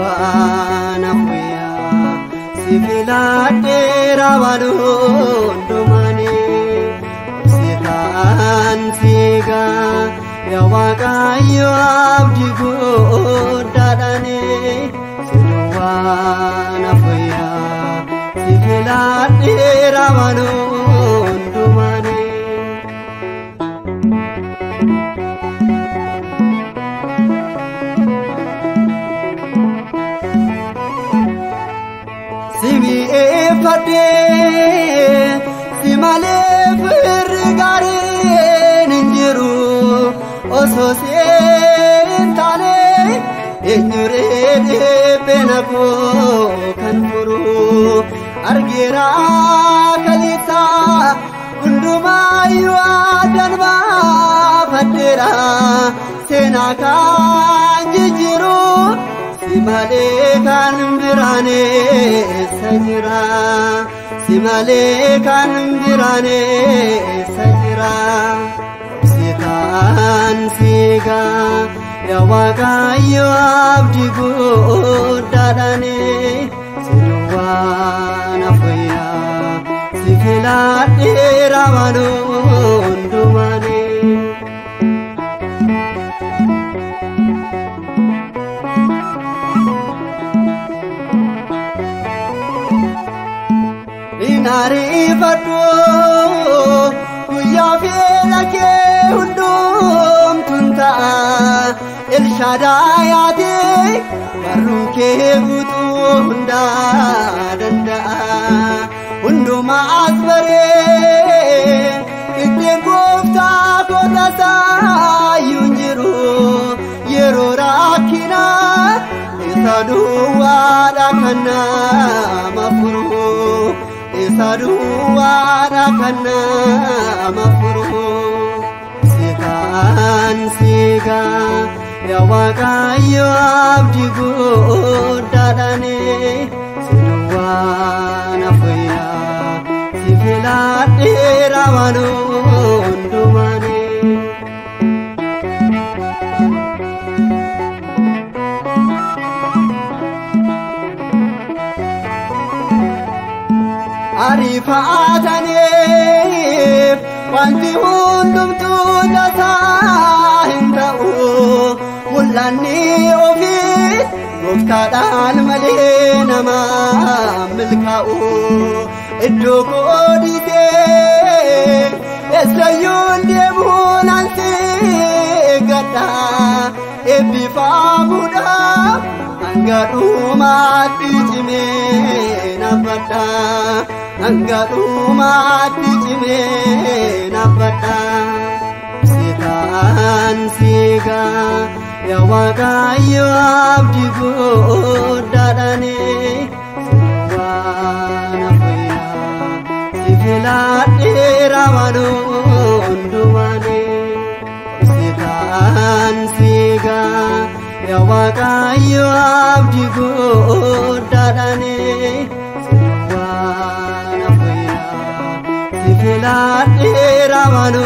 duwwaa na fayyaa si filadheera waan hundumaanii obsitaan siigaa yaa Waaqayyo abdii guddaadhaanii si duwwaa na fayyaa si filadheera waan hundumaanii. Simi'eeffadhee si malee firri gaariin hin jiru osoo siin taane eenyuree dhiphina koo kan furu argeera kaleessa hundumaayyuu addaan baafadheera seenaa kan jijjiiru. Si malee kan biraan eessa jira? Si malee kan biraan eessa jira? Obsitaan siigaa yaa Waaqayyo abdii guddaadhaanii si duwwaa na fayyaa si filadheera waan hundumaanii. Ariifadhu guyyaa fedha kee hundumtuun ta'a Elshaadaayaati barruun kee guutuu hundaa danda'a hundumaa as baree ittiin gooftaa kootasaayyuu hin jiru yeroo rakkina isa duwwaadha kan nama furu. Isa duwwaadha kan nama furu. Obsitaan siigaa yaa Waaqayyo abdii guddaadhaanii si duwwaa na fayyaa si filadheera waan hundumaanii. Ariifataniif wanti hundumtuu tasaa hin ta'u mul'anni ofiis gooftaadhaan malee nama milkaa'u iddoo koo dhiisee eessayyuu hin deemuun ansi eeggadha eebbifamuudhaaf hanga dhumaatti cimee naabbadha. Hanga dhumaatti cimee naabbadha. Obsitaan siigaa yaa Waaqayyo abdii guddaadhaanii si duwwaa na fayyaa si filadheera waan hundumaanii. Obsitaan siigaa yaa Waaqayyo abdii guddaadhaanii si duwwaa na fayyaa si filadheera waan